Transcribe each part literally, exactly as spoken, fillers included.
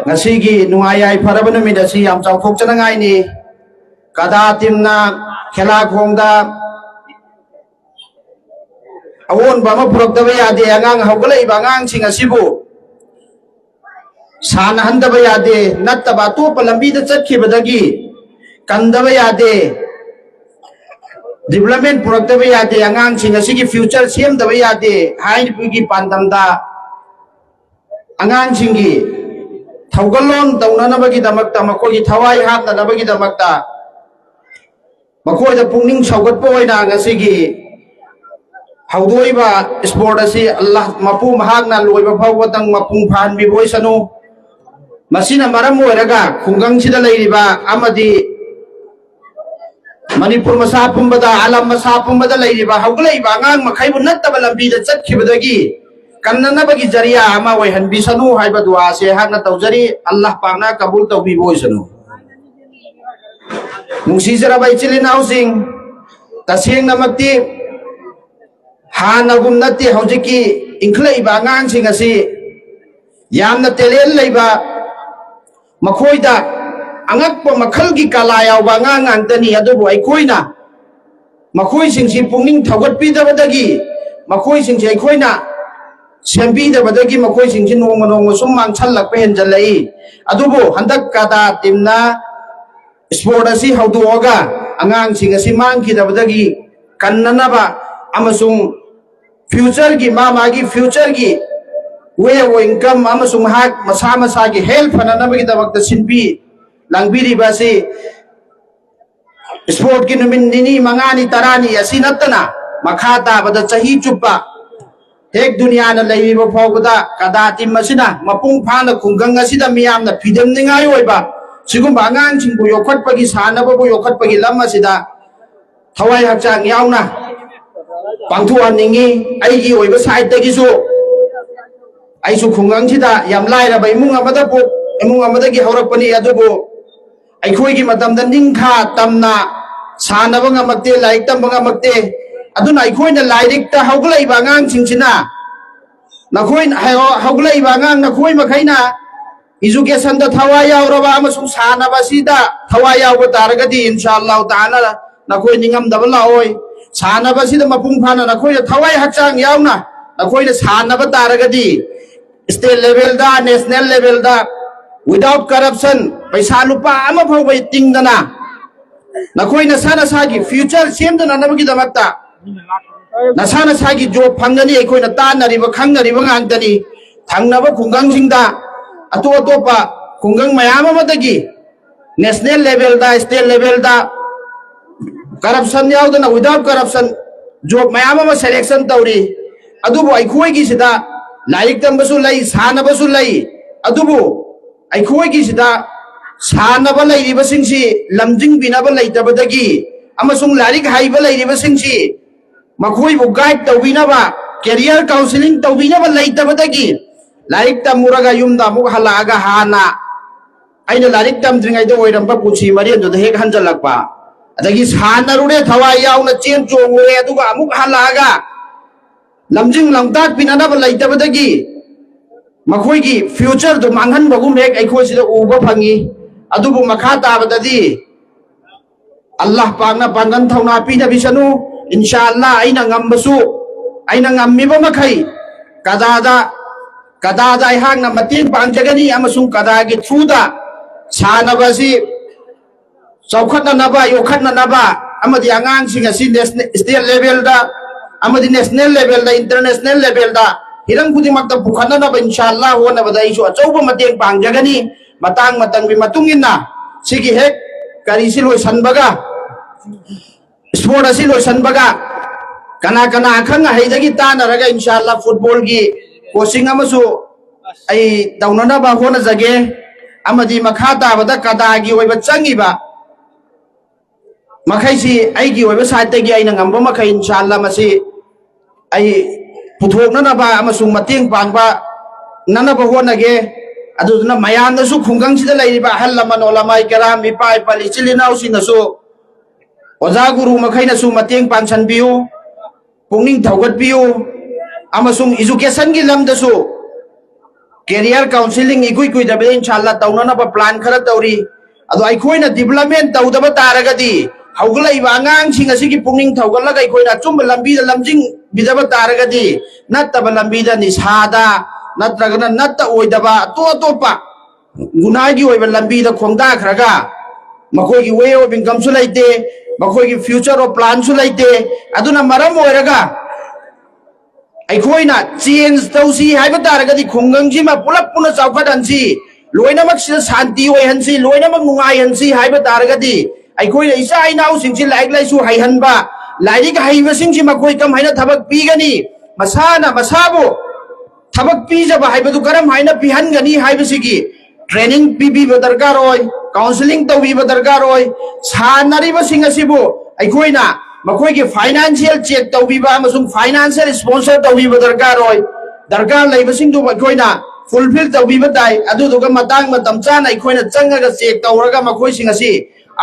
ꯉꯁꯤꯒꯤ ꯅꯨꯡꯉꯥꯏ ꯌꯥꯏꯐꯔꯕ ꯅꯨꯃꯤꯠ ꯑꯁꯤ ꯌꯥꯝ ꯆꯥꯎꯊꯣꯛꯆꯅꯉꯥꯏꯅꯤ꯫ ꯀꯗꯥ ꯇꯤꯝꯅ ꯈꯦꯂꯥꯈꯣꯡꯗ ꯑꯑꯣꯟꯕ ꯑꯃ ꯄꯨꯔꯛꯇꯕ ꯌꯥꯗꯦ꯫ ꯑꯉꯥꯡ, ꯍꯧꯒꯠꯂꯛꯏꯕ ꯑꯉꯥꯡꯁꯤꯡ ꯑꯁꯤꯕꯨ ꯁꯥꯟꯅꯍꯟꯗꯕ ꯌꯥꯗꯦ, ꯅꯠꯇꯕ ꯑꯇꯣꯞꯄ ꯂꯝꯕꯤꯗ ꯆꯠꯈꯤꯕꯗꯒꯤ ꯀꯟꯗꯕ ꯌꯥꯗꯦ꯫ ꯗꯤꯕꯂꯞꯃꯦꯟ ꯄꯨꯔꯛꯇꯕ ꯌꯥꯗꯦ, ꯑꯉꯥꯡꯁꯤꯡ ꯑꯁꯤꯒꯤ ꯐ꯭ꯌꯨꯆꯔ ꯁꯦꯝꯗꯕ ꯌꯥꯗꯦ ꯍꯥꯏꯕꯒꯤ ꯄꯥꯟꯗꯝꯗ ꯑꯉꯥꯡꯁꯤꯡꯒꯤ ꯊꯧꯒꯜꯂꯣꯟ ꯇꯧꯅꯅꯕꯒꯤꯗꯃꯛꯇ, ꯃꯈꯣꯏꯒꯤ ꯊꯋꯥꯏ ꯍꯥꯞꯅꯅꯕꯒꯤꯗꯃꯛꯇ, ꯃꯈꯣꯏꯗ ꯄꯨꯛꯅꯤꯡ ꯁꯧꯒꯠꯄ ꯑꯣꯏꯅ ꯉꯁꯤꯒꯤ ꯍꯧꯗꯣꯛꯏꯕ ꯏꯁꯄꯣꯔꯠ ꯑꯁꯤ ꯑꯜꯂꯥꯍ ꯃꯄꯨ ꯃꯍꯥꯛꯅ ꯂꯣꯏꯕ ꯐꯥꯎꯕꯗꯪ ꯃꯄꯨꯡ ꯐꯥꯍꯟꯕꯤꯕ ꯑꯣꯏꯁꯅꯨ꯫ ꯃꯁꯤꯅ ꯃꯔꯝ ꯑꯣꯏꯔꯒ ꯈꯨꯡꯒꯪꯁꯤꯗ ꯂꯩꯔꯤꯕ ꯑꯃꯗꯤ ꯃꯅꯤꯄꯨꯔ ꯃꯁꯥ ꯄꯨꯝꯕꯗ, ꯑꯥꯂꯝ ꯃꯁꯥ ꯄꯨꯝꯕꯗ ꯂꯩꯔꯤꯕ ꯍꯧꯒꯠꯂꯛꯏꯕ ꯑꯉꯥꯡ ꯃꯈꯩꯕꯨ ꯅꯠꯇꯕ ꯂꯝꯕꯤꯗ ꯆꯠꯈꯤꯕꯗꯒꯤ ꯀꯟꯅꯅꯕꯒꯤ ꯖꯔꯤꯌꯥ ꯑꯃ ꯑꯣꯏꯍꯟꯕꯤꯁꯅꯨ ꯍꯥꯏꯕ ꯗꯨꯋꯥꯁꯦ ꯑꯩꯍꯥꯛꯅ ꯇꯧꯖꯔꯤ꯫ ꯑꯜꯂꯥꯍ ꯄꯥꯛꯅ ꯀꯕꯨꯜ ꯇꯧꯕꯤꯕ ꯑꯣꯏꯁꯅꯨ꯫ ꯅꯨꯡꯁꯤꯖꯔꯕ ꯏꯆꯤꯜ ꯏꯅꯥꯎꯁꯤꯡ, ꯇꯁꯦꯡꯅꯃꯛꯇꯤ ꯍꯥꯟꯅꯒꯨꯝ ꯅꯠꯇꯦ꯫ ꯍꯧꯖꯤꯛꯀꯤ ꯏꯟꯈꯠꯂꯛꯏꯕ ꯑꯉꯥꯡꯁꯤꯡ ꯑꯁꯤ ꯌꯥꯝꯅ ꯇꯦꯂꯦꯟ ꯂꯩꯕ, ꯃꯈꯣꯏꯗ ꯑꯉꯛꯄ ꯃꯈꯜꯒꯤ ꯀꯂꯥ ꯌꯥꯎꯕ ꯑꯉꯥꯡ ꯉꯥꯛꯇꯅꯤ꯫ ꯑꯗꯨꯕꯨ ꯑꯩꯈꯣꯏꯅ ꯃꯈꯣꯏꯁꯤꯡꯁꯤ ꯄꯨꯛꯅꯤꯡ ꯊꯧꯒꯠꯄꯤꯗꯕꯗꯒꯤ, ꯃꯈꯣꯏꯁꯤꯡꯁꯤ ꯑꯩꯈꯣꯏꯅ ꯁꯦꯝꯕꯤꯗꯕꯗꯒꯤ ꯃꯈꯣꯏꯁꯤꯡꯁꯤ ꯅꯣꯡꯃ ꯅꯣꯡꯃ ꯁꯨꯝ ꯃꯥꯡꯁꯜꯂꯛꯄ ꯍꯦꯟꯖꯜꯂꯛꯏ꯫ ꯑꯗꯨꯕꯨ ꯍꯟꯗꯛ ꯀꯗꯥ ꯇꯤꯝꯅ ꯏꯁꯄꯣꯔꯠ ꯑꯁꯤ ꯍꯧꯗꯣꯛꯑꯒ ꯑꯉꯥꯡꯁꯤꯡ ꯑꯁꯤ ꯃꯥꯡꯈꯤꯗꯕꯗꯒꯤ ꯀꯟꯅꯅꯕ ꯑꯃꯁꯨꯡ ꯐ꯭ꯌꯨꯆꯔꯒꯤ, ꯃꯥ ꯃꯥꯒꯤ ꯐ꯭ꯌꯨꯆꯔꯒꯤ ꯋꯦ ꯑꯣꯐ ꯏꯟꯀꯝ ꯑꯃꯁꯨꯡ ꯃꯍꯥꯛ ꯃꯁꯥ ꯃꯁꯥꯒꯤ ꯍꯦꯜꯊ ꯐꯅꯅꯕꯒꯤꯗꯃꯛꯇ ꯁꯤꯟꯕꯤ ꯂꯥꯡꯕꯤꯔꯤꯕ ꯑꯁꯤ ꯏꯁꯄꯣꯔꯠꯀꯤ ꯅꯨꯃꯤꯠ ꯅꯤꯅꯤ, ꯃꯉꯥꯅꯤ, ꯇꯔꯥꯅꯤ ꯑꯁꯤ ꯅꯠꯇꯅ ꯃꯈꯥ ꯇꯥꯕꯗ ꯆꯍꯤ ꯆꯨꯞꯄ ꯍꯦꯛ ꯗꯨꯅꯤꯌꯥꯅ ꯂꯩꯔꯤꯕ ꯐꯥꯎꯕꯗ ꯀꯗꯥ ꯇꯤꯝ ꯑꯁꯤꯅ ꯃꯄꯨꯡ ꯐꯥꯅ ꯈꯨꯡꯒꯪ ꯑꯁꯤꯗ ꯃꯤꯌꯥꯝꯅ ꯐꯤꯗꯦꯝꯅꯤꯡꯉꯥꯏ ꯑꯣꯏꯕ ꯁꯤꯒꯨꯝꯕ ꯑꯉꯥꯡꯁꯤꯡꯕꯨ ꯌꯣꯛꯈꯠꯄꯒꯤ, ꯁꯥꯟꯅꯕꯕꯨ ꯌꯣꯛꯈꯠꯄꯒꯤ ꯂꯝ ꯑꯁꯤꯗ ꯊꯋꯥꯏ ꯍꯛꯆꯥꯡ ꯌꯥꯎꯅ ꯄꯥꯡꯊꯣꯛꯍꯟꯅꯤꯡꯉꯤ꯫ ꯑꯩꯒꯤ ꯑꯣꯏꯕ ꯁꯥꯏꯠꯇꯒꯤꯁꯨ, ꯑꯩꯁꯨ ꯈꯨꯡꯒꯪꯁꯤꯗ ꯌꯥꯝ ꯂꯥꯏꯔꯕ ꯏꯃꯨꯡ ꯑꯃꯗ ꯄꯣꯛ-, ꯏꯃꯨꯡ ꯑꯃꯗꯒꯤ ꯍꯧꯔꯛꯄꯅꯤ꯫ ꯑꯗꯨꯕꯨ ꯑꯩꯈꯣꯏꯒꯤ ꯃꯇꯝꯗ ꯅꯤꯡꯈꯥ ꯇꯝꯅ ꯁꯥꯟꯅꯕ ꯉꯝꯃꯛꯇꯦ, ꯂꯥꯏꯔꯤꯛ ꯇꯝꯕ ꯉꯝꯃꯛꯇꯦ꯫ ꯑꯗꯨꯅ ꯑꯩꯈꯣꯏꯅ ꯂꯥꯏꯔꯤꯛꯇ ꯍꯧꯒꯠꯂꯛꯏꯕ ꯑꯉꯥꯡꯁꯤꯡꯁꯤꯅ, ꯅꯈꯣꯏꯅ ꯍꯥꯏꯌꯣ, ꯍꯧꯒꯠꯂꯛꯏꯕ ꯑꯉꯥꯡ ꯅꯈꯣꯏ ꯃꯈꯩꯅ Educationꯗ ꯊꯋꯥꯏ ꯌꯥꯎꯔꯕ ꯑꯃꯁꯨꯡ ꯁꯥꯟꯅꯕ ꯑꯁꯤꯗ ꯊꯋꯥꯏ ꯌꯥꯎꯕ ꯇꯥꯔꯒꯗꯤ, ꯏꯟꯁꯥ ꯑꯜꯂꯥꯍ ꯇꯥꯂꯥ, ꯅꯈꯣꯏ ꯅꯤꯡꯉꯝꯗꯕ ꯂꯥꯛꯑꯣꯏ꯫ ꯁꯥꯟꯅꯕ ꯑꯁꯤꯗ ꯃꯄꯨꯡ ꯐꯥꯅ ꯅꯈꯣꯏꯅ ꯊꯋꯥꯏ ꯍꯛꯆꯥꯡ ꯌꯥꯎꯅ ꯅꯈꯣꯏꯅ ꯁꯥꯟꯅꯕ ꯇꯥꯔꯒꯗꯤ, state levelꯗ, national levelꯗ, without corruption, ꯄꯩꯁꯥ ꯂꯨꯄꯥ ꯑꯃ ꯐꯥꯎꯕ ꯇꯤꯡꯗꯅ ꯅꯈꯣꯏ ꯅꯁꯥ ꯅꯁꯥꯒꯤ future ꯁꯦꯝꯗꯅꯅꯕꯒꯤꯗꯃꯛꯇ ꯅꯁꯥ ꯅꯁꯥꯒꯤ job ꯐꯪꯒꯅꯤ꯫ ꯑꯩꯈꯣꯏꯅ ꯇꯥꯟꯅꯔꯤꯕ, ꯈꯪꯅꯔꯤꯕ ꯉꯥꯛꯇꯅꯤ꯫ ꯊꯪꯅꯕ ꯈꯨꯡꯒꯪꯁꯤꯡꯗ, ꯑꯇꯣꯞ ꯑꯇꯣꯞꯄ ꯈꯨꯡꯒꯪ ꯃꯌꯥꯝ ꯑꯃꯗꯒꯤ national levelꯗ, state levelꯗ corruption ꯌꯥꯎꯗꯅ, without corruption job ꯃꯌꯥꯝ ꯑꯃ selection ꯇꯧꯔꯤ꯫ ꯑꯗꯨꯕꯨ ꯑꯩꯈꯣꯏꯒꯤꯁꯤꯗ ꯂꯥꯏꯔꯤꯛ ꯇꯝꯕꯁꯨ ꯂꯩ, ꯁꯥꯟꯅꯕꯁꯨ ꯂꯩ, ꯑꯗꯨꯕꯨ ꯑꯩꯈꯣꯏꯒꯤꯁꯤꯗ ꯁꯥꯟꯅꯕ ꯂꯩꯔꯤꯕꯁꯤꯡꯁꯤ ꯂꯝꯖꯤꯡꯕꯤꯅꯕ ꯂꯩꯇꯕꯗꯒꯤ ꯑꯃꯁꯨꯡ ꯂꯥꯏꯔꯤꯛ ꯍꯩꯕ ꯂꯩꯔꯤꯕꯁꯤꯡꯁꯤ ꯃꯈꯣꯏꯕꯨ guide ꯇꯧꯕꯤꯅꯕ, career counselling ꯇꯧꯕꯤꯅꯕ ꯂꯩꯇꯕꯗꯒꯤ ꯂꯥꯏꯔꯤꯛ ꯇꯝꯃꯨꯔꯒ ꯌꯨꯝꯗ ꯑꯃꯨꯛ ꯍꯜꯂꯛꯑꯒ ꯍꯥꯟꯅ ꯑꯩꯅ ꯂꯥꯏꯔꯤꯛ ꯇꯝꯗ꯭ꯔꯤꯉꯩꯗ ꯑꯣꯏꯔꯝꯕ ꯄꯨꯟꯁꯤ ꯃꯔꯦꯟꯗꯨꯗ ꯍꯦꯛ ꯍꯟꯖꯜꯂꯛꯄ꯫ ꯑꯗꯒꯤ ꯁꯥꯟꯅꯔꯨꯔꯦ, ꯊꯋꯥꯏ ꯌꯥꯎꯅ ꯆꯦꯟ ꯆꯣꯡꯉꯨꯔꯦ, ꯑꯗꯨꯒ ꯑꯃꯨꯛ ꯍꯜꯂꯛꯑꯒ ꯂꯝꯖꯤꯡ ꯂꯝꯇꯥꯛꯄꯤꯅꯅꯕ ꯂꯩꯇꯕꯗꯒꯤ ꯃꯈꯣꯏꯒꯤ futureꯗꯨ ꯃꯥꯡꯍꯟꯕꯒꯨꯝ ꯍꯦꯛ ꯑꯩꯈꯣꯏ ꯁꯤꯗ ꯎꯕ ꯐꯪꯉꯤ꯫ ꯑꯗꯨꯕꯨ ꯃꯈꯥ ꯇꯥꯕꯗꯗꯤ ꯑꯜꯂꯥꯍ ꯄꯥꯛꯅ ꯄꯥꯡꯒꯟ ꯊꯧꯅꯥ ꯄꯤꯅꯕꯤꯁꯅꯨ꯫ ꯏꯟꯁꯥ ꯑꯜꯂꯥꯍ, ꯑꯩꯅ ꯉꯝꯕꯁꯨ, ꯑꯩꯅ ꯉꯝꯃꯤꯕ ꯃꯈꯩ ꯀꯗꯥꯗ, ꯀꯗꯥꯗ ꯑꯩꯍꯥꯛꯅ ꯃꯇꯦꯡ ꯄꯥꯡꯖꯒꯅꯤ ꯑꯃꯁꯨꯡ ꯀꯗꯥꯒꯤ throughꯗ ꯁꯥꯟꯅꯕ ꯑꯁꯤ ꯆꯥꯎꯈꯠꯅꯅꯕ, ꯌꯣꯛꯈꯠꯅꯅꯕ ꯑꯃꯗꯤ ꯑꯉꯥꯡꯁꯤꯡ ꯑꯁꯤ national, state levelꯗ ꯑꯃꯗꯤ national levelꯗ, international levelꯗ ꯍꯤꯔꯝ ꯈꯨꯗꯤꯡꯃꯛꯇ ꯄꯨꯈꯠꯅꯅꯕ ꯏꯟꯁꯥ ꯑꯜꯂꯥꯍ ꯍꯣꯠꯅꯕꯗ ꯑꯩꯁꯨ ꯑꯆꯧꯕ ꯃꯇꯦꯡ ꯄꯥꯡꯖꯒꯅꯤ꯫ ꯃꯇꯥꯡ ꯃꯇꯝꯒꯤ ꯃꯇꯨꯡ ꯏꯟꯅ ꯁꯤꯒꯤ ꯍꯦꯛ ꯀꯔꯤꯁꯤ ꯂꯣꯏꯁꯟꯕꯒ, sport ꯑꯁꯤ ꯂꯣꯏꯁꯟꯕꯒ ꯀꯅꯥ ꯀꯅꯥ ꯑꯈꯪ ꯑꯍꯩꯗꯒꯤ ꯇꯥꯟꯅꯔꯒ ꯏꯟꯁꯥ ꯑꯜꯂꯥꯍ footballꯒꯤ coaching ꯑꯃꯁꯨ ꯑꯩ ꯇꯧꯅꯅꯕ ꯍꯣꯠꯅꯖꯒꯦ꯫ ꯑꯃꯗꯤ ꯃꯈꯥ ꯇꯥꯕꯗ ꯀꯗꯥꯒꯤ ꯑꯣꯏꯕ ꯆꯪꯉꯤꯕ ꯃꯈꯩꯁꯤ ꯑꯩꯒꯤ ꯑꯣꯏꯕ sideꯇꯒꯤ ꯑꯩꯅ ꯉꯝꯕ ꯃꯈꯩ ꯏꯟꯁꯥ ꯑꯜꯂꯥꯍ ꯃꯁꯤ ꯑꯩ ꯄꯨꯊꯣꯛꯅꯅꯕ ꯑꯃꯁꯨꯡ ꯃꯇꯦꯡ ꯄꯥꯡꯕ ꯅꯅꯕ ꯍꯣꯠꯅꯒꯦ꯫ ꯑꯗꯨꯗꯨꯅ ꯃꯌꯥꯝꯅꯁꯨ, ꯈꯨꯡꯒꯪꯁꯤꯗ ꯂꯩꯔꯤꯕ ꯑꯍꯜ ꯂꯃꯟ, ꯑꯣꯂꯃꯥꯏ ꯀꯔꯥꯝ, ꯏꯄꯥ ꯏꯄꯥꯜ, ꯏꯆꯤꯜ ꯏꯅꯥꯎꯁꯤꯡꯅꯁꯨ ꯑꯣꯖꯥ ꯒꯨꯔꯨ ꯃꯈꯩꯅꯁꯨ ꯃꯇꯦꯡ ꯄꯥꯡꯁꯟꯕꯤꯌꯨ, ꯄꯨꯛꯅꯤꯡ ꯊꯧꯒꯠꯄꯤꯌꯨ, ꯑꯃꯁꯨꯡ educationꯒꯤ ꯂꯝꯗꯁꯨ ꯀꯦꯔꯤꯌꯔ ꯀꯥꯎꯟꯁꯤꯂꯤꯡ ꯏꯀꯨꯏ ꯀꯨꯏꯗꯕꯤꯗ ꯏꯟꯁꯥꯜꯂꯥ ꯇꯧꯅꯅꯕ ꯄ꯭ꯂꯥꯟ ꯈꯔ ꯇꯧꯔꯤ꯫ ꯑꯗꯣ ꯑꯩꯈꯣꯏꯅ ꯗꯤꯕꯂꯞꯃꯦꯟ ꯇꯧꯗꯕ ꯇꯥꯔꯒꯗꯤ, ꯍꯧꯒꯠꯂꯛꯏꯕ ꯑꯉꯥꯡꯁꯤꯡ ꯑꯁꯤꯒꯤ ꯄꯨꯛꯅꯤꯡ ꯊꯧꯒꯠꯂꯒ ꯑꯩꯈꯣꯏꯅ ꯑꯆꯨꯝꯕ ꯂꯝꯕꯤꯗ ꯂꯝꯖꯤꯡꯕꯤꯗꯕ ꯇꯥꯔꯒꯗꯤ, ꯅꯠꯇꯕ ꯂꯝꯕꯤꯗ, ꯅꯤꯁꯥꯗ ꯅꯠꯇ꯭ꯔꯒꯅ ꯅꯠꯇ ꯑꯣꯏꯗꯕ ꯑꯇꯣꯞ ꯑꯇꯣꯞꯄ ꯒꯨꯅꯥꯒꯤ ꯑꯣꯏꯕ ꯂꯝꯕꯤꯗ ꯈꯣꯡꯗꯥꯈ꯭ꯔꯒ ꯃꯈꯣꯏꯒꯤ ꯋꯦ ꯑꯣꯐ ꯏꯟꯀꯝꯁꯨ ꯂꯩꯇꯦ, ꯃꯈꯣꯏꯒꯤ ꯐ꯭ꯌꯨꯆꯔ ꯑꯣꯐ ꯄ꯭ꯂꯥꯟꯁꯨ ꯂꯩꯇꯦ꯫ ꯑꯗꯨꯅ ꯃꯔꯝ ꯑꯣꯏꯔꯒ ꯑꯩꯈꯣꯏꯅ ꯆꯦꯟꯖ ꯇꯧꯁꯤ ꯍꯥꯏꯕ ꯇꯥꯔꯒꯗꯤ ꯈꯨꯡꯒꯪꯁꯤꯃ ꯄꯨꯂꯞ ꯄꯨꯟꯅ ꯆꯥꯎꯈꯠꯍꯟꯁꯤ, ꯂꯣꯏꯅꯃꯛꯁꯤꯗ ꯁꯥꯟꯇꯤ ꯑꯣꯏꯍꯟꯁꯤ, ꯂꯣꯏꯅꯃꯛ ꯅꯨꯡꯉꯥꯏꯍꯟꯁꯤ ꯍꯥꯏꯕ ꯇꯥꯔꯒꯗꯤ ꯑꯩꯈꯣꯏꯅ ꯏꯆꯥ ꯏꯅꯥꯎꯁꯤꯡꯁꯤ ꯂꯥꯏꯔꯤꯛ ꯂꯥꯏꯁꯨ ꯍꯩꯍꯟꯕ, ꯂꯥꯏꯔꯤꯛ ꯍꯩꯕꯁꯤꯡꯁꯤ ꯃꯈꯣꯏ ꯀꯔꯝ ꯍꯥꯏꯅ ꯊꯕꯛ ꯄꯤꯒꯅꯤ, ꯃꯁꯥꯅ ꯃꯁꯥꯕꯨ ꯊꯕꯛ ꯄꯤꯖꯕ ꯍꯥꯏꯕꯗꯨ ꯀꯔꯝ ꯍꯥꯏꯅ ꯄꯤꯍꯟꯒꯅꯤ ꯍꯥꯏꯕꯁꯤꯒꯤ ꯇ꯭ꯔꯦꯅꯤꯡ ꯄꯤꯕꯤꯕ ꯗꯔꯀꯥꯔ ꯑꯣꯏ, ꯀꯥꯎꯟꯁꯤꯂꯤꯡ ꯇꯧꯕꯤꯕ ꯗꯔꯀꯥꯔ ꯑꯣꯏ꯫ ꯁꯥꯟꯅꯔꯤꯕꯁꯤꯡ ꯑꯁꯤꯕꯨ ꯑꯩꯈꯣꯏꯅ ꯃꯈꯣꯏꯒꯤ ꯐꯥꯏꯅꯥꯟꯁꯤꯌꯦꯜ ꯆꯦꯛ ꯇꯧꯕꯤꯕ ꯑꯃꯁꯨꯡ ꯐꯥꯏꯅꯥꯟꯁꯤꯌꯦꯜ ꯁ꯭ꯄꯣꯟꯁꯔ ꯇꯧꯕꯤꯕ ꯗꯔꯀꯥꯔ ꯑꯣꯏ꯫ ꯗꯔꯀꯥꯔ ꯂꯩꯕꯁꯤꯡꯗꯨꯕꯨ ꯑꯩꯈꯣꯏꯅ ꯐꯨꯜꯐꯤꯜ ꯇꯧꯕꯤꯕ ꯇꯥꯏ꯫ ꯑꯗꯨꯗꯨꯒ ꯃꯇꯥꯡ ꯃꯇꯝ ꯆꯥꯅ ꯑꯩꯈꯣꯏꯅ ꯆꯪꯉꯒ ꯆꯦꯛ ꯇꯧꯔꯒ ꯃꯈꯣꯏꯁꯤꯡ ꯑꯁꯤ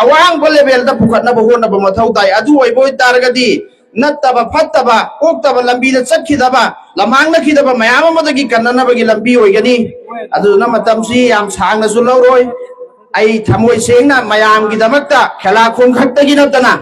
ꯑꯋꯥꯡꯕ ꯂꯦꯚꯦꯜꯗ ꯄꯨꯈꯠꯅꯕ ꯍꯣꯠꯅꯕ ꯃꯊꯧ ꯇꯥꯏ꯫ ꯑꯗꯨ ꯑꯣꯏꯕ ꯑꯣꯏꯇꯥꯔꯒꯗꯤ ꯅꯠꯇꯕ, ꯐꯠꯇꯕ, ꯑꯣꯛꯇꯕ ꯂꯝꯕꯤꯗ ꯆꯠꯈꯤꯗꯕ, ꯂꯃꯥꯡꯅꯈꯤꯗꯕ ꯃꯌꯥꯝ ꯑꯃꯗꯒꯤ ꯀꯟꯅꯅꯕꯒꯤ ꯂꯝꯕꯤ ꯑꯣꯏꯒꯅꯤ꯫ ꯑꯗꯨꯗꯨꯅ ꯃꯇꯝꯁꯤ ꯌꯥꯝ ꯁꯥꯡꯅꯁꯨ ꯂꯧꯔꯣꯏ꯫ ꯑꯩ ꯊꯃꯣꯏ ꯁꯦꯡꯅ ꯃꯌꯥꯝꯒꯤꯗꯃꯛꯇ ꯈꯦꯂꯥꯈꯣꯡ ꯈꯛꯇꯒꯤ ꯅꯠꯇꯅ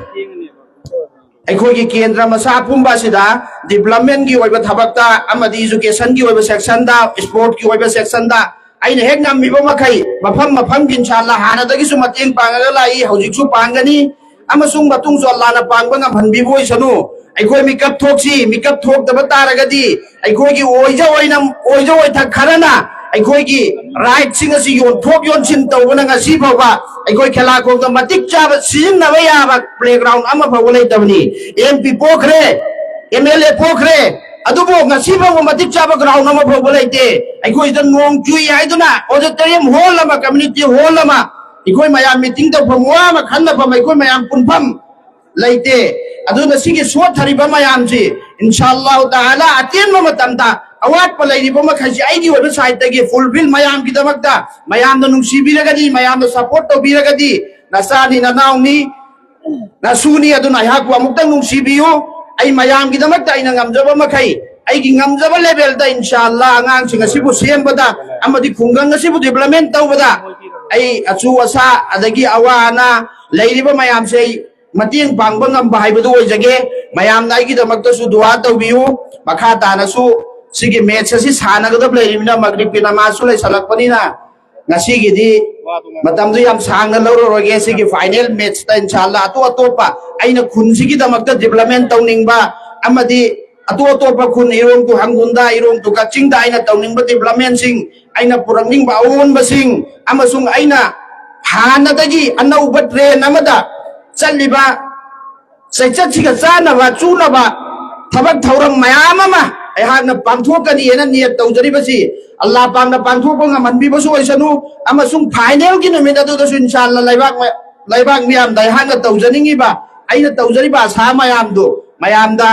ꯑꯩꯈꯣꯏꯒꯤ ꯀꯦꯟꯗ꯭ꯔ ꯃꯆꯥ ꯄꯨꯝꯕ ꯑꯁꯤꯗ ꯗꯤꯕꯂꯞꯃꯦꯟꯒꯤ ꯑꯣꯏꯕ ꯊꯕꯛꯇ ꯑꯃꯗꯤ ꯏꯖꯨꯀꯦꯁꯟꯒꯤ ꯑꯣꯏꯕ ꯁꯦꯛꯁꯟꯗ, ꯁ꯭ꯄꯣꯔꯠꯀꯤ ꯑꯣꯏꯕ ꯁꯦꯛꯁꯟꯗ ꯑꯩꯅ ꯍꯦꯛ ꯉꯝꯃꯤꯕ ꯃꯈꯩ ꯃꯐꯝ ꯃꯐꯝꯒꯤ ꯏꯟꯁꯥꯜꯂꯥ ꯍꯥꯟꯅꯗꯒꯤꯁꯨ ꯃꯇꯦꯡ ꯄꯥꯡꯉꯒ ꯂꯥꯛꯏ, ꯍꯧꯖꯤꯛꯁꯨ ꯄꯥꯡꯒꯅꯤ ꯑꯃꯁꯨꯡ ꯃꯇꯨꯡꯁꯨ ꯑꯜꯂꯥꯅ ꯄꯥꯡꯕ ꯉꯝꯍꯟꯕꯤꯕ ꯑꯣꯏꯁꯅꯨ꯫ ꯑꯩꯈꯣꯏ ꯃꯤꯀꯞ ꯊꯣꯛꯁꯤ, ꯃꯤꯀꯞ ꯊꯣꯛꯇꯕ ꯇꯥꯔꯒꯗꯤ ꯑꯩꯈꯣꯏꯒꯤ ꯑꯣꯏꯖ ꯑꯣꯏꯅ, ꯑꯣꯏꯖ ꯑꯣꯏꯊꯛ ꯈꯔꯅ ꯑꯩꯈꯣꯏꯒꯤ ꯔꯥꯏꯠꯁꯤꯡ ꯑꯁꯤ ꯌꯣꯟꯊꯣꯛ ꯌꯣꯟꯁꯤꯟ ꯇꯧꯕꯅ ꯉꯁꯤ ꯐꯥꯎꯕ ꯑꯩꯈꯣꯏ ꯈꯦꯂꯥꯈꯣꯡꯗ ꯃꯇꯤꯛ ꯆꯥꯕ ꯁꯤꯖꯤꯟꯅꯕ ꯌꯥꯕ ꯄ꯭ꯂꯦꯒ꯭ꯔꯥꯎꯟ ꯑꯃ ꯐꯥꯎꯕ ꯂꯩꯇꯕꯅꯤ꯫ ꯑꯦꯝ ꯄꯤ ꯄꯣꯛꯈ꯭ꯔꯦ, ꯑꯦꯝ ꯑꯦꯜ ꯑꯦ ꯄꯣꯛꯈ꯭ꯔꯦ, ꯑꯗꯨꯕꯨ ꯉꯁꯤ ꯐꯥꯎꯕ ꯃꯇꯤꯛ ꯆꯥꯕ ꯒ꯭ꯔꯥꯎꯟ ꯑꯃ ꯐꯥꯎꯕ ꯂꯩꯇꯦ꯫ ꯑꯩꯈꯣꯏꯗ ꯅꯣꯡ ꯆꯨꯏ ꯍꯥꯏꯗꯨꯅ ꯑꯣꯗꯤꯇꯣꯔꯤꯌꯝ ꯍꯣꯜ ꯑꯃ, ꯀꯝꯃ꯭ꯌꯨꯅꯤꯇꯤ ꯍꯣꯜ ꯑꯃ, ꯑꯩꯈꯣꯏ ꯃꯌꯥꯝ ꯃꯤꯇꯤꯡ ꯇꯧꯐꯝ, ꯋꯥ ꯑꯃ ꯈꯟꯅꯐꯝ, ꯑꯩꯈꯣꯏ ꯃꯌꯥꯝ ꯄꯨꯟꯐꯝ ꯂꯩꯇꯦ꯫ ꯑꯗꯨꯅ ꯁꯤꯒꯤ ꯁꯣꯠꯊꯔꯤꯕ ꯃꯌꯥꯝꯁꯤ ꯏꯟꯁꯥ ꯑꯜꯂꯥꯍꯨ ꯇꯥꯂꯥ ꯑꯇꯦꯟꯕ ꯃꯇꯝꯗ ꯑꯋꯥꯠꯄ ꯂꯩꯔꯤꯕ ꯃꯈꯩꯁꯤ ꯑꯩꯒꯤ ꯑꯣꯏꯕ ꯁꯥꯏꯠꯇꯒꯤ ꯐꯨꯜꯐꯤꯜ ꯃꯌꯥꯝꯒꯤꯗꯃꯛꯇ, ꯃꯌꯥꯝꯅ ꯅꯨꯡꯁꯤꯕꯤꯔꯒꯗꯤ, ꯃꯌꯥꯝꯅ ꯁꯄꯣꯔꯠ ꯇꯧꯕꯤꯔꯒꯗꯤ, ꯅꯆꯥꯅꯤ, ꯅꯅꯥꯎꯅꯤ, ꯅꯁꯨꯅꯤ꯫ ꯑꯗꯨꯅ ꯑꯩꯍꯥꯛꯄꯨ ꯑꯃꯨꯛꯇꯪ ꯅꯨꯡꯁꯤꯕꯤꯌꯨ꯫ ꯑꯩ ꯃꯌꯥꯝꯒꯤꯗꯃꯛꯇ ꯑꯩꯅ ꯉꯝꯖꯕ ꯃꯈꯩ ꯑꯩꯒꯤ ꯉꯝꯖꯕ ꯂꯦꯚꯦꯜꯗ ꯏꯟꯁꯥ ꯑꯜꯂꯥ ꯑꯉꯥꯡꯁꯤꯡ ꯑꯁꯤꯕꯨ ꯁꯦꯝꯕꯗ ꯑꯃꯗꯤ ꯈꯨꯡꯒꯪ ꯑꯁꯤꯕꯨ ꯗꯤꯕ꯭ꯂꯞꯃꯦꯟ ꯇꯧꯕꯗ ꯑꯩ ꯑꯆꯨ ꯑꯁꯥ ꯑꯗꯒꯤ ꯑꯋꯥ ꯑꯅꯥ ꯂꯩꯔꯤꯕ ꯃꯌꯥꯝꯁꯦ ꯑꯩ ꯃꯇꯦꯡ ꯄꯥꯡꯕ ꯉꯝꯕ ꯍꯥꯏꯕꯗꯨ ꯑꯣꯏꯖꯒꯦ꯫ ꯃꯌꯥꯝꯅ ꯑꯩꯒꯤꯗꯃꯛꯇꯁꯨ ꯗꯨꯋꯥ ꯇꯧꯕꯤꯌꯨ꯫ ꯃꯈꯥ ꯇꯥꯅꯁꯨ ꯁꯤꯒꯤ ꯃꯦꯠꯆ ꯑꯁꯤ ꯁꯥꯟꯅꯒꯗꯕ ꯂꯩꯔꯤꯕꯅꯤꯅ, ꯃꯒ꯭ꯔꯤꯕꯀꯤ ꯅꯃꯥꯖꯁꯨ ꯂꯩꯁꯜꯂꯛꯄꯅꯤꯅ, ꯉꯁꯤꯒꯤꯗꯤ ꯃꯇꯝꯗꯨ ꯌꯥꯝ ꯁꯥꯡꯅ ꯂꯧꯔꯔꯣꯏꯒꯦ꯫ ꯁꯤꯒꯤ ꯐꯥꯏꯅꯦꯜ ꯃꯦꯠꯆꯇ ꯏꯟꯁꯥ ꯑꯜꯂꯥ ꯑꯇꯣꯞ ꯑꯇꯣꯞꯄ ꯑꯩꯅ ꯈꯨꯟꯁꯤꯒꯤꯗꯃꯛꯇ ꯗꯤꯕ꯭ꯂꯞꯃꯦꯟ ꯇꯧꯅꯤꯡꯕ ꯑꯃꯗꯤ ꯑꯇꯣꯞ ꯑꯇꯣꯞꯄ ꯈꯨꯟ, ꯏꯔꯣꯡ ꯇꯨ ꯍꯪꯒꯨꯟꯗ, ꯏꯔꯣꯡ ꯇꯨ ꯀꯛꯆꯤꯡꯗ ꯑꯩꯅ ꯇꯧꯅꯤꯡꯕ ꯗꯤꯕ꯭ꯂꯞꯃꯦꯟꯁꯤꯡ, ꯑꯩꯅ ꯄꯨꯔꯛꯅꯤꯡꯕ ꯑꯑꯣꯟꯕꯁꯤꯡ, ꯑꯃꯁꯨꯡ ꯑꯩꯅ ꯍꯥꯟꯅꯗꯒꯤ ꯑꯅꯧꯕ ꯇ꯭ꯔꯦꯟ ꯑꯃꯗ ꯆꯠꯂꯤꯕ ꯆꯩꯆꯠꯁꯤꯒ ꯆꯥꯟꯅꯕ ꯆꯨꯅꯕ ꯊꯕꯛ ꯊꯧꯔꯝ ꯃꯌꯥꯝ ꯑꯃ ꯑꯩꯍꯥꯛꯅ ꯄꯥꯡꯊꯣꯛꯀꯅꯤꯅ ꯅꯤꯌꯠ ꯇꯧꯖꯔꯤꯕꯁꯤ ꯑꯜꯂꯥ ꯄꯥꯛꯅ ꯄꯥꯡꯊꯣꯛꯄ ꯉꯝꯍꯟꯕꯤꯕꯁꯨ ꯑꯣꯏꯁꯅꯨ, ꯑꯃꯁꯨꯡ ꯐꯥꯏꯅꯦꯜꯒꯤ ꯅꯨꯃꯤꯠ ꯑꯗꯨꯗꯁꯨ ꯏꯟꯁꯥ ꯑꯜꯂꯥ ꯂꯩꯕꯥꯛ ꯂꯩꯕꯥꯛ ꯃꯤꯌꯥꯝꯗ ꯑꯩꯍꯥꯛꯅ ꯇꯧꯖꯅꯤꯡꯉꯤꯕ, ꯑꯩꯅ ꯇꯧꯖꯔꯤꯕ ꯑꯁꯥ ꯃꯌꯥꯝꯗꯨ ꯃꯌꯥꯝꯗ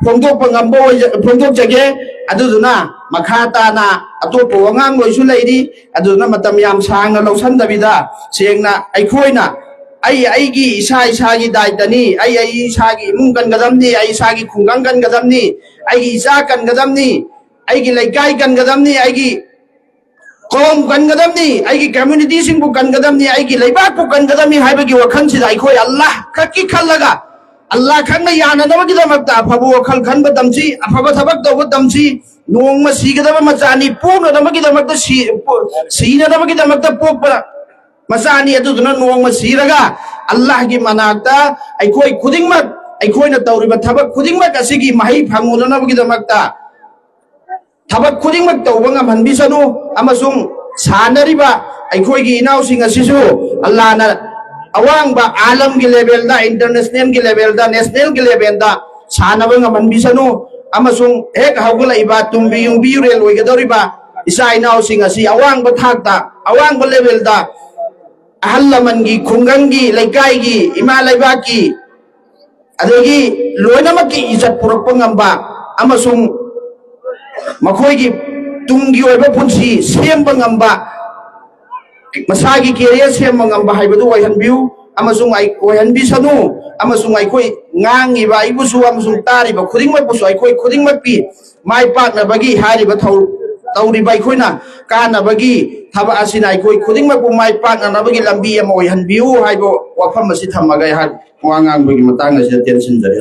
ꯐꯣꯡꯗꯣꯛꯄ ꯉꯝꯕ ꯑꯣꯏꯖ-, ꯐꯣꯡꯗꯣꯛꯆꯒꯦ꯫ ꯑꯗꯨꯗꯨꯅ ꯃꯈꯥ ꯇꯥꯅ ꯑꯇꯣꯞꯄ ꯋꯥꯉꯥꯡꯂꯣꯏꯁꯨ ꯂꯩꯔꯤ, ꯑꯗꯨꯗꯨꯅ ꯃꯇꯝ ꯌꯥꯝ ꯁꯥꯡꯅ ꯂꯧꯁꯤꯟꯗꯕꯤꯗ ꯁꯦꯡꯅ ꯑꯩꯈꯣꯏꯅ ꯑꯩ ꯑꯩꯒꯤ ꯏꯁꯥ ꯏꯁꯥꯒꯤ ꯗꯥꯏꯇꯅꯤ, ꯑꯩ ꯑꯩ ꯏꯁꯥꯒꯤ ꯏꯃꯨꯡ ꯀꯟꯒꯗꯕꯅꯤ, ꯑꯩ ꯏꯁꯥꯒꯤ ꯈꯨꯡꯒꯪ ꯀꯟꯒꯗꯕꯅꯤ, ꯑꯩꯒꯤ ꯏꯆꯥ ꯀꯟꯒꯗꯕꯅꯤ, ꯑꯩꯒꯤ ꯂꯩꯀꯥꯏ ꯀꯟꯒꯗꯕꯅꯤ, ꯑꯩꯒꯤ ꯀꯧꯝ ꯀꯟꯒꯗꯕꯅꯤ, ꯑꯩꯒꯤ ꯀꯝꯃ꯭ꯌꯨꯅꯤꯇꯤꯁꯤꯡꯕꯨ ꯀꯟꯒꯗꯕꯅꯤ, ꯑꯩꯒꯤ ꯂꯩꯕꯥꯛꯄꯨ ꯀꯟꯒꯗꯕꯅꯤ ꯍꯥꯏꯕꯒꯤ ꯋꯥꯈꯜꯁꯤꯗ ꯑꯩꯈꯣꯏ ꯑꯜꯂꯥꯍ ꯈꯛꯀꯤ ꯈꯜꯂꯒ, ꯑꯜꯂꯥꯍ ꯈꯛꯅ ꯌꯥꯅꯅꯕꯒꯤꯗꯃꯛꯇ ꯑꯐꯕ ꯋꯥꯈꯜ ꯈꯟꯕ ꯇꯝꯁꯤ, ꯑꯐꯕ ꯊꯕꯛ ꯇꯧꯕ ꯇꯝꯁꯤ꯫ ꯅꯣꯡꯃ ꯁꯤꯒꯗꯕ ꯃꯆꯥꯅꯤ, ꯄꯣꯛꯅꯅꯕꯒꯤꯗꯃꯛꯇ ꯁꯤ-, ꯄꯣ-, ꯁꯤꯅꯅꯕꯒꯤꯗꯃꯛꯇ ꯄꯣꯛꯄ ꯃꯆꯥꯅꯤ꯫ ꯑꯗꯨꯗꯨꯅ ꯅꯣꯡꯃ ꯁꯤꯔꯒ ꯑꯜꯂꯥꯍꯒꯤ ꯃꯅꯥꯛꯇ ꯑꯩꯈꯣꯏ ꯈꯨꯗꯤꯡꯃꯛ, ꯑꯩꯈꯣꯏꯅ ꯇꯧꯔꯤꯕ ꯊꯕꯛ ꯈꯨꯗꯤꯡꯃꯛ ꯑꯁꯤꯒꯤ ꯃꯍꯩ ꯐꯪꯉꯨꯅꯅꯕꯒꯤꯗꯃꯛꯇ ꯊꯕꯛ ꯈꯨꯗꯤꯡꯃꯛ ꯇꯧꯕ ꯉꯝꯍꯟꯕꯤꯁꯅꯨ, ꯑꯃꯁꯨꯡ ꯁꯥꯟꯅꯔꯤꯕ ꯑꯩꯈꯣꯏꯒꯤ ꯏꯅꯥꯎꯁꯤꯡ ꯑꯁꯤꯁꯨ ꯑꯜꯂꯥꯍꯅ ꯑꯋꯥꯡꯕ ꯑꯥꯂꯝꯒꯤ ꯂꯦꯚꯦꯜꯗ, ꯏꯟꯇꯔꯅꯦꯁꯅꯦꯜꯒꯤ ꯂꯦꯚꯦꯜꯗ, ꯅꯦꯁꯅꯦꯜꯒꯤ ꯂꯦꯚꯦꯜꯗ ꯁꯥꯟꯅꯕ ꯉꯝꯍꯟꯕꯤꯁꯅꯨ, ꯑꯃꯁꯨꯡ ꯍꯦꯛ ꯍꯧꯒꯠꯂꯛꯏꯕ ꯇꯨꯡꯒꯤ ꯌꯨꯝꯕꯤ ꯌꯨꯔꯦꯜ ꯑꯣꯏꯒꯗꯧꯔꯤꯕ ꯏꯆꯥ ꯏꯅꯥꯎꯁꯤꯡ ꯑꯁꯤ ꯑꯋꯥꯡꯕ ꯊꯥꯛꯇ, ꯑꯋꯥꯡꯕ ꯂꯦꯚꯦꯜꯗ ꯑꯍꯜ ꯂꯃꯟꯒꯤ, ꯈꯨꯡꯒꯪꯒꯤ, ꯂꯩꯀꯥꯏꯒꯤ, ꯏꯃꯥ ꯂꯩꯕꯥꯛꯀꯤ, ꯑꯗꯒꯤ ꯂꯣꯏꯅꯃꯛꯀꯤ ꯏꯖꯠ ꯄꯨꯔꯛꯄ ꯉꯝꯕ ꯑꯃꯁꯨꯡ ꯃꯈꯣꯏꯒꯤ ꯇꯨꯡꯒꯤ ꯑꯣꯏꯕ ꯄꯨꯟꯁꯤ ꯁꯦꯝꯕ ꯉꯝꯕ, ꯃꯁꯥꯒꯤ ꯀꯦꯔꯤꯌꯔ ꯁꯦꯝꯕ ꯉꯝꯕ ꯍꯥꯏꯕꯗꯨ ꯑꯣꯏꯍꯟꯕꯤꯌꯨ ꯑꯃꯁꯨꯡ ꯑꯩ ꯑꯣꯏꯍꯟꯕꯤꯁꯅꯨ꯫ ꯑꯃꯁꯨꯡ ꯑꯩꯈꯣꯏ ꯉꯥꯡꯉꯤꯕ ꯑꯩꯕꯨꯁꯨ ꯑꯃꯁꯨꯡ ꯇꯥꯔꯤꯕ ꯈꯨꯗꯤꯡꯃꯛꯄꯨꯁꯨ ꯑꯩꯈꯣꯏ ꯈꯨꯗꯤꯡꯃꯛꯀꯤ ꯃꯥꯏ ꯄꯥꯛꯅꯕꯒꯤ ꯍꯥꯏꯔꯤꯕ ꯊꯧ-, ꯇꯧꯔꯤꯕ ꯑꯩꯈꯣꯏꯅ ꯀꯥꯟꯅꯕꯒꯤ ꯊꯕꯛ ꯑꯁꯤꯅ ꯑꯩꯈꯣꯏ ꯈꯨꯗꯤꯡꯃꯛꯄꯨ ꯃꯥꯏ ꯄꯥꯛꯅꯅꯕꯒꯤ ꯂꯝꯕꯤ ꯑꯃ ꯑꯣꯏꯍꯟꯕꯤꯌꯨ ꯍꯥꯏꯕ ꯋꯥꯐꯝ ꯑꯁꯤ ꯊꯝꯃꯒ ꯑꯩꯍꯥꯛ ꯋꯥ ꯉꯥꯡꯕꯒꯤ ꯃꯇꯥꯡ ꯑꯁꯤꯗ ꯇꯦꯟꯁꯤꯟꯖꯔꯦ꯫